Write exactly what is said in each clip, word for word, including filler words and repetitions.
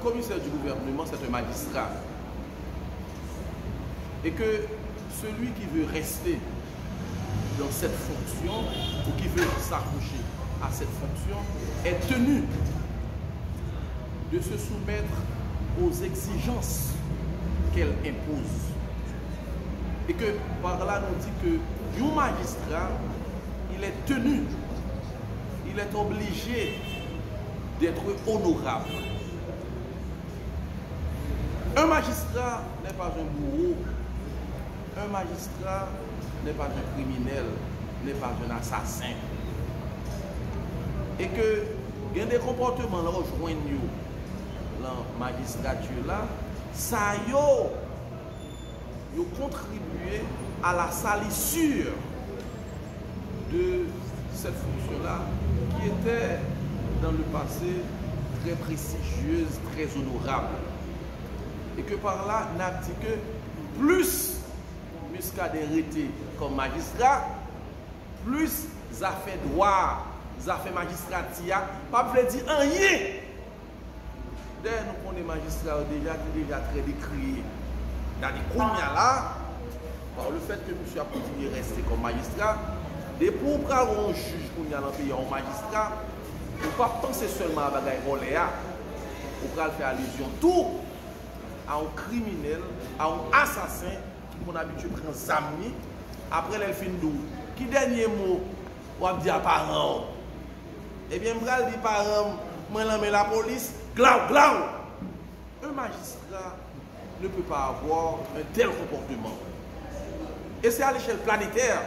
commissaire du gouvernement, c'est un magistrat. Et que celui qui veut rester dans cette fonction ou qui veut s'accrocher à cette fonction est tenu de se soumettre aux exigences qu'elle impose. Et que par là, nous dit que yon magistrat, il est tenu, il est obligé d'être honorable. Un magistrat n'est pas un bourreau. Un magistrat n'est pas un criminel, n'est pas un assassin. E ke gen de konpòteman lè w jwenn yo nan majistrati la, sa yo, yo kontribye à la salissure de cette fonction-là qui était dans le passé très prestigieuse, très honorable. E ke pa la, n ap di ke plis Muscadin rete kòm majistra, plis zafè dwa, zafè majistrati a p ap vle di anyen. Dayè, nou konnen majistra yo deja ki deja trè dekriye. Gade kounye a la, pa le fèt ke misye ap kontinye reste kòm majistra, depi w pral wè yon jij kounye a nan peyi a, yon majistra, ou p ap panse sèlman a bagay vòlè a, ou pral fè alizyon tou a yon kriminèl, a yon asasen ki konn abitye pran zam li, apre lè l fin di w, ki dènye mo w ap di a paran w? Ebyen, m pral di paran m, mwen nan men lapolis, glaw, glaw! Un magistrat ne peut pas avoir un tel comportement. Et c'est à l'échelle planétaire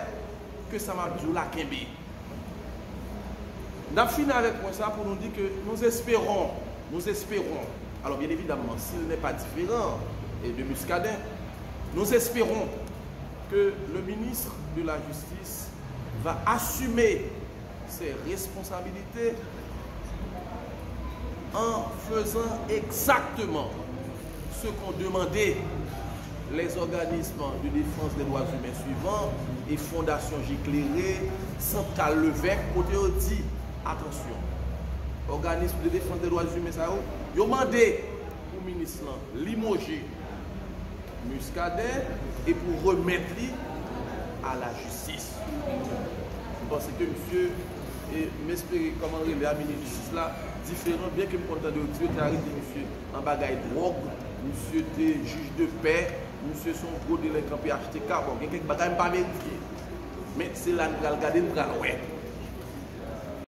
que sa m ap di w la kenbe. N ap fini avèk pwen sa pou nou di ke nous espérons, nous espérons, alors bien évidemment, s'il n'est pas différent, eh, de Muscadin, nous espérons que le ministre de la Justice va assumer ses responsabilités en faisant exactement ce qu'ont demandé les organismes de défense des droits humains suivants et Fondation J'éclairé, Sant Carl Levesque, kote yo di, atansyon, òganis de defans de dwa imen sa yo, yo mande pou minis lan limoje Muscadin e pou remèt li a la jistis. M panse ke misye, e m espere, kòman rele a, minis jistis la, diferan, byen ke m konn tande yo di yo te arete misye an bagay dwòg, misye te jij de pè, misye se yon gwo delenkan P H T K. Bon, gen kèk bagay m pa verifye. Men se la n pral gade, n pral wè.